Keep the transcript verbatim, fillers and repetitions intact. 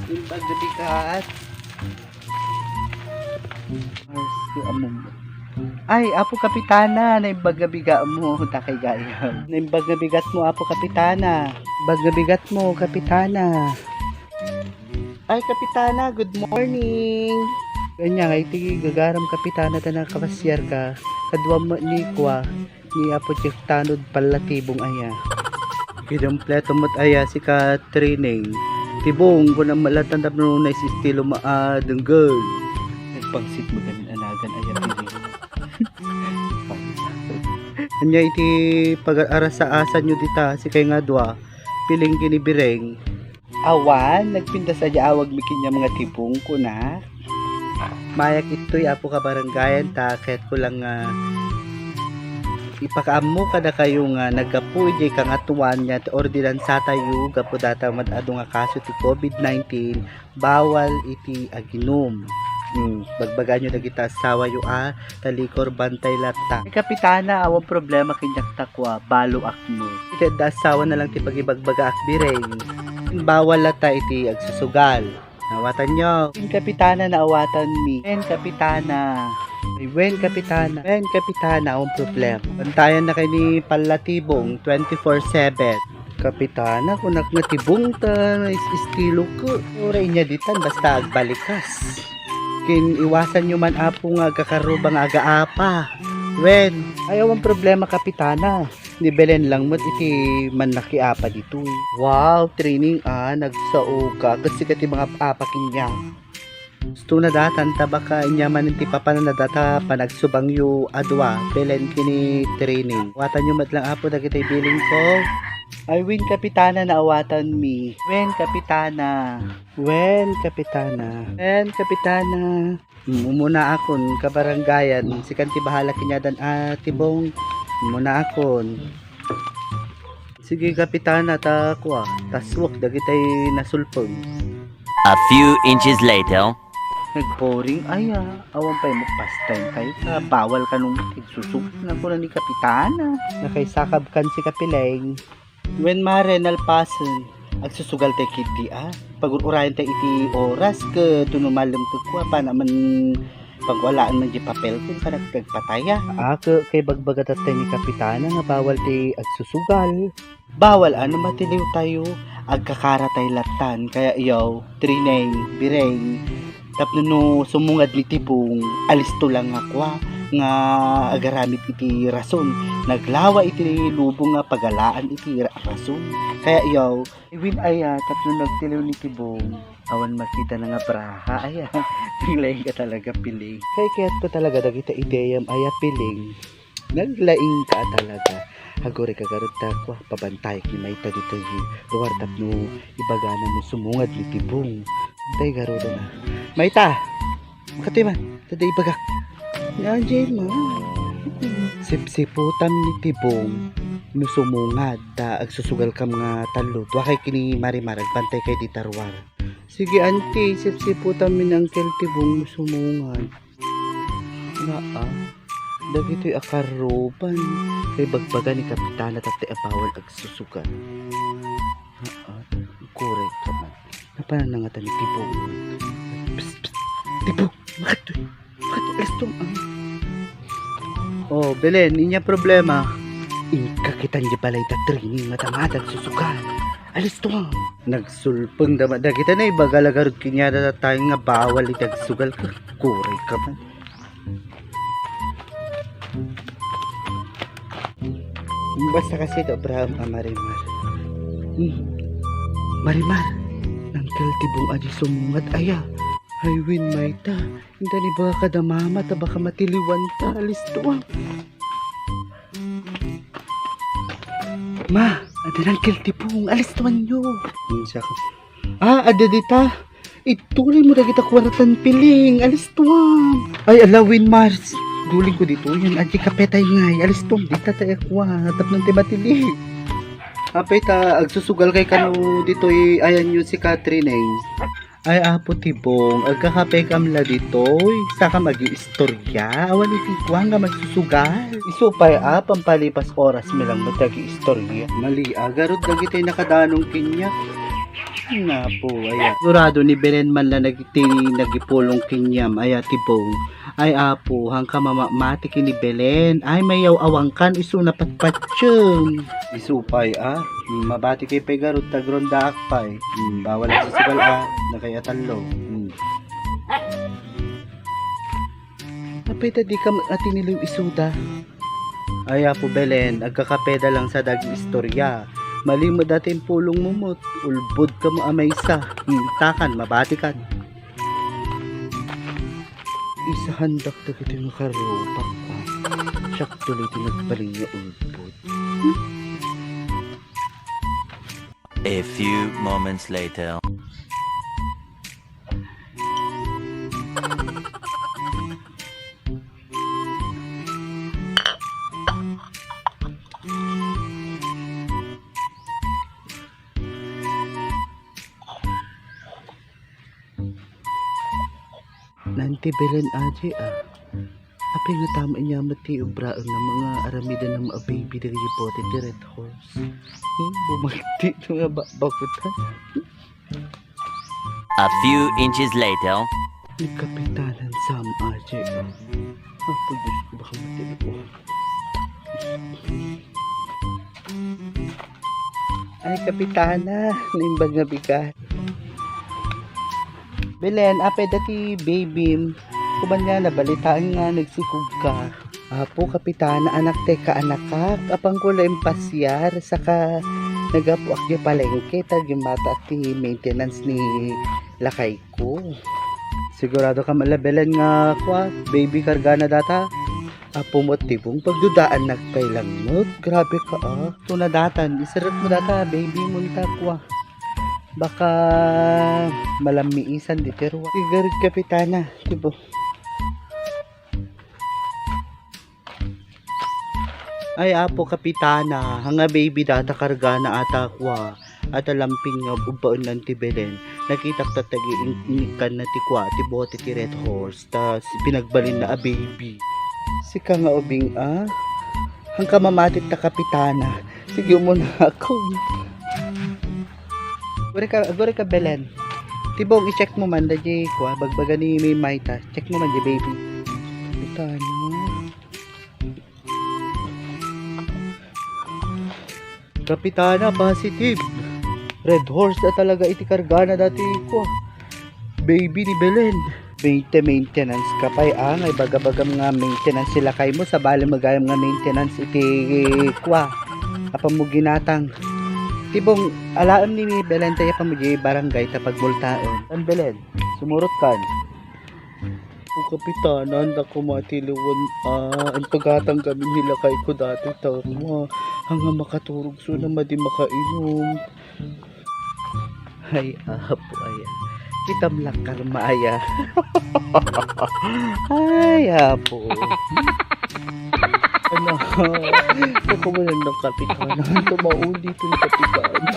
Imbag nga bigat. Ay, Apo Kapitana, naimbag nga bigat mo. Dakay gayam. Naimbag nga bigat mo, Apo Kapitana. Imbag nga bigat mo, Kapitana. Ay, Kapitana, good morning. Kanya nga iti gagaram, Kapitana, ta nakapasiar ka. Kaduam met ni kua, ni Apo Chief Tanod Palatibong aya. Kinumpleto met aya si ka training. Tibong, kuna met latta tapno nais estilo maadenggen. Nagpangsit mo gamin anagan aya, Piling. Anya iti pag-arasaasan nyo dita, sikay nga dua, Piling ken ni Bireng. Awan, nagpintas a di awag mi kaniam nga Tibong, kuna. Mayak itoy, Apo Kabarangayan, ta kayatko lang nga ipakaammo kadakayo nga naggapu idiay Kangatoan nga ti ordinansatayo gapu data mad-adu nga kaso ti covid nineteen, bawal iti aginum. Hmm, bagbagayo dagiti asawayo a talikor, bantay latta. Ay, Kapitana, awan problema kaniak ta kua, balo akno. Iti adda asawa na lang ti pagibagbagaak, Bireng. Bawal latta iti agsusugal. Naawatanyo. Wen, Kapitana, naawatanmi. Wen, Kapitana. Ay, wen, Kapitana. Wen, Kapitana, awan problema. Bantayan na kay ni Palatibong, twenty-four seven. Kapitana, kunak nga Tibong ta, nais-, estilo ko. Uray niya ditan, basta agbalikas. Kin iwasan nyo man, Apo, nga agkakarruba nga agaapa. Wen, ay, awan problema, Kapitana. Ni Belen lang met iti mannakiapa ditoy. Wow, training a, nagsao ka. Ket sika ti mangap-apa kaniak. Gusto na datan, ta baka ania man ti papananda ta panagsubangyo a dua, Belen ken ni training. Awatanyo met lang, Apo, dagiti bilin ko. Ay, wen, Kapitana, naawatanmi. Wen, Kapitana. Wen, Kapitana. Wen, Kapitana. Hmm, umunaakon, kabarangayan, sikan ti bahala kaniadan a Tibong. Umunaakon. Sige, Kapitana, ta kua, tasuak dagitay nasulpeng. A few inches later. Nagboring aya, awan pay mo pastime kayo, ta bawal kano agsusugal, kuna ni Kapitana. Nakaisakab kan si Kapileng. Wen, Mare, nalpasen. Agsusugal tay ketdi a. Pagur-urayan tay iti oras ket no malem ket kua, pana man pagwalaan man di papel ken panagpagpataya. A, ket kay bagbagatattay ni Kapitana nga bawal ti agsusugal. Bawal a no matiliw tayo, agkakara tay lattan. Kaya yaw, Trineng, Bireng, tapno no sumungad ni Tibong, alisto lang nga kua, nga agaramid iti rason. Naglawa iti lubong nga pagalaan iti ra-, rason. Kaya yaw, iwin aya, tapno nagtiliw ni Tibong, awan makita na nga braha, aya. Naglaing ka talaga, Piling. Kay kayat ko talaga dagita ideyam, aya, Piling. Naglaing ka talaga. Aguray ka garud ta kua, pabantayek ni Mayta ditoy lugar tapno ibagana no sumungad ni Tibong. Tay garud na. Mayta! Makati man, tada ibagak. Yan, Jay, ma. Sipsiputam ni Tibong no sumungad ta agsusugal kam nga tallo. Dua kay kini Marimar, agbantay kay di taruar. Sige, auntie, sipsiputam ni Uncle Tibong no sumungad. Naa, dagitoy a karruban, kay bagbaga ni Kapitana tattay a bawal agsusugal. Naa, korek ka man. Napanan na nga ta ni Tibong. Psst, psst, Tibong, makadtoy. Makadtoy, alis to, ah. Oh, Belen, inya problema. Inka kitan di balay ta training, madamada agsusugal. Alis to, ah. Nagsulpeng dama dagita na ibaga la garud kaniada tayo nga bawal iti agsugal ka. Kuray ka man. Basta kasi ito, Abraham, a Marimar. Hmm. Marimar, Uncle Tibong adi sumungad aya. Ay, wen, Mayta. Inta ni baka kada mama, ta baka matiliwan ta. Alis to, ah. Ma, adda ni Uncle Tibong. Alis to, anyo. Hmm, siya ka. Ah, adda dita. Itulay mo dagita kuartan, Piling. Alis tuang. Ay, alawin, Mars. Duling ko dito. Yan, adi kapetay ngay. Alis tuang. Dita tayo kuha. Tapno ti matili. Apay ta, agsusugal kay kano ditoy, ayan yun si Catherine, eh. Ay, Apo Tibong, agkakapekam la ditoy. Sakam agi-istorya. Awan iti kuang nga magsusugal. Isu pay a, pampalipas oras mi lang met agi-istorya. Mali, agarod dagitoy nakadanong kaniak. Napo, aya. Sigurado ni Belen man la nag-, ti nagipulong kaniam, aya, Tibong. Ay, Apo, hangka mamamati ken ni Belen. Ay, mayaw-awankan, isu napatpatiem. Isu pay, a? Hmm, mabati kay pay garud ta agrondaak pay. Hmm, bawal a sisigal, a? Nakay a tallo. Hmm. Apay ta dika met a tiniliw isuda? Ay, Apo Belen, agkakapeda lang sa dagiti istorya. Mali met dayta impulongmo met, ulbodka met a maysa. Hmm, takan, mabatikan. Isahandak dagiti nga karrupak, a. Siak tuloy ti nagbalin nga ulbod. A few moments later. Nanti Belen, aji, a. Apay nga tama inya met ti ubraenna nga aramidennam a baby dagiti bote ti Red Horse. Hmm, bumagti ito nga ba-, bakutan. A few inches later. Ni Kapitanan Sam, aji. Apo Diyos ko, baka matili ko. Ay, Kapitana, naimbag nga bigat. Belen, apay dayta ti baby. Kuman nga, nabalitaan nga nagsikog ka. Apo, Kapitana, anak, teka, anakak. Apanko la impasiar, saka nagapuak di palengke, ta gimmataak ti maintenance ni lakay ko. Sigurado ka met la, Belen, nga kua, baby kargana dayta? Apo met, Tibong, pagdudaannak pay lang met. Grabe ka, a. Ito na daytan, iserrekmo dayta, baby mo ta kua. Baka malammiisan ditoy ruar. Sige, Kapitana, Tibong. Ay, Apo Kapitana, nga baby dayta kargana a ta kua. Adda lampin nga ubbaenna ti Belen. Nakitak ta tagi in-, inikkanna ti kua, ti bote ti Red Horse, ta si-, pinagbalinna a baby. Sika nga ubing, a? Hangka mamatit ta, Kapitana. Sige, umuna ako. Aguri ka, aguri ka, Belen. Tibong, i-check mo man, daydi kua, bagbaga ni May Mayta. Check mo man, di baby. Kapitana. Kapitana, positive. Red Horse na talaga iti kargana dayta kua, baby ni Belen. Mainte-, maintenance ka pay, a, nga ibagabagam nga maintenance ti lakay mo, sabali mo gayam nga maintenance iti kua, apan mo ginatang. Tibong, alaem ni Belen, ta apan mo di barangay ta pagmultaen. An Belen, sumurot kan. O Kapitana, anda ko matiliwan, a, intugatang kami ni lakay ko dayta kua, a, nga makaturog so na madi makainom. Ay, Apo, aya. Kitam la karma, aya. Ay, Apo. Ano? Ako mo lang ng Kapitana. Tumauli itong Kapitana.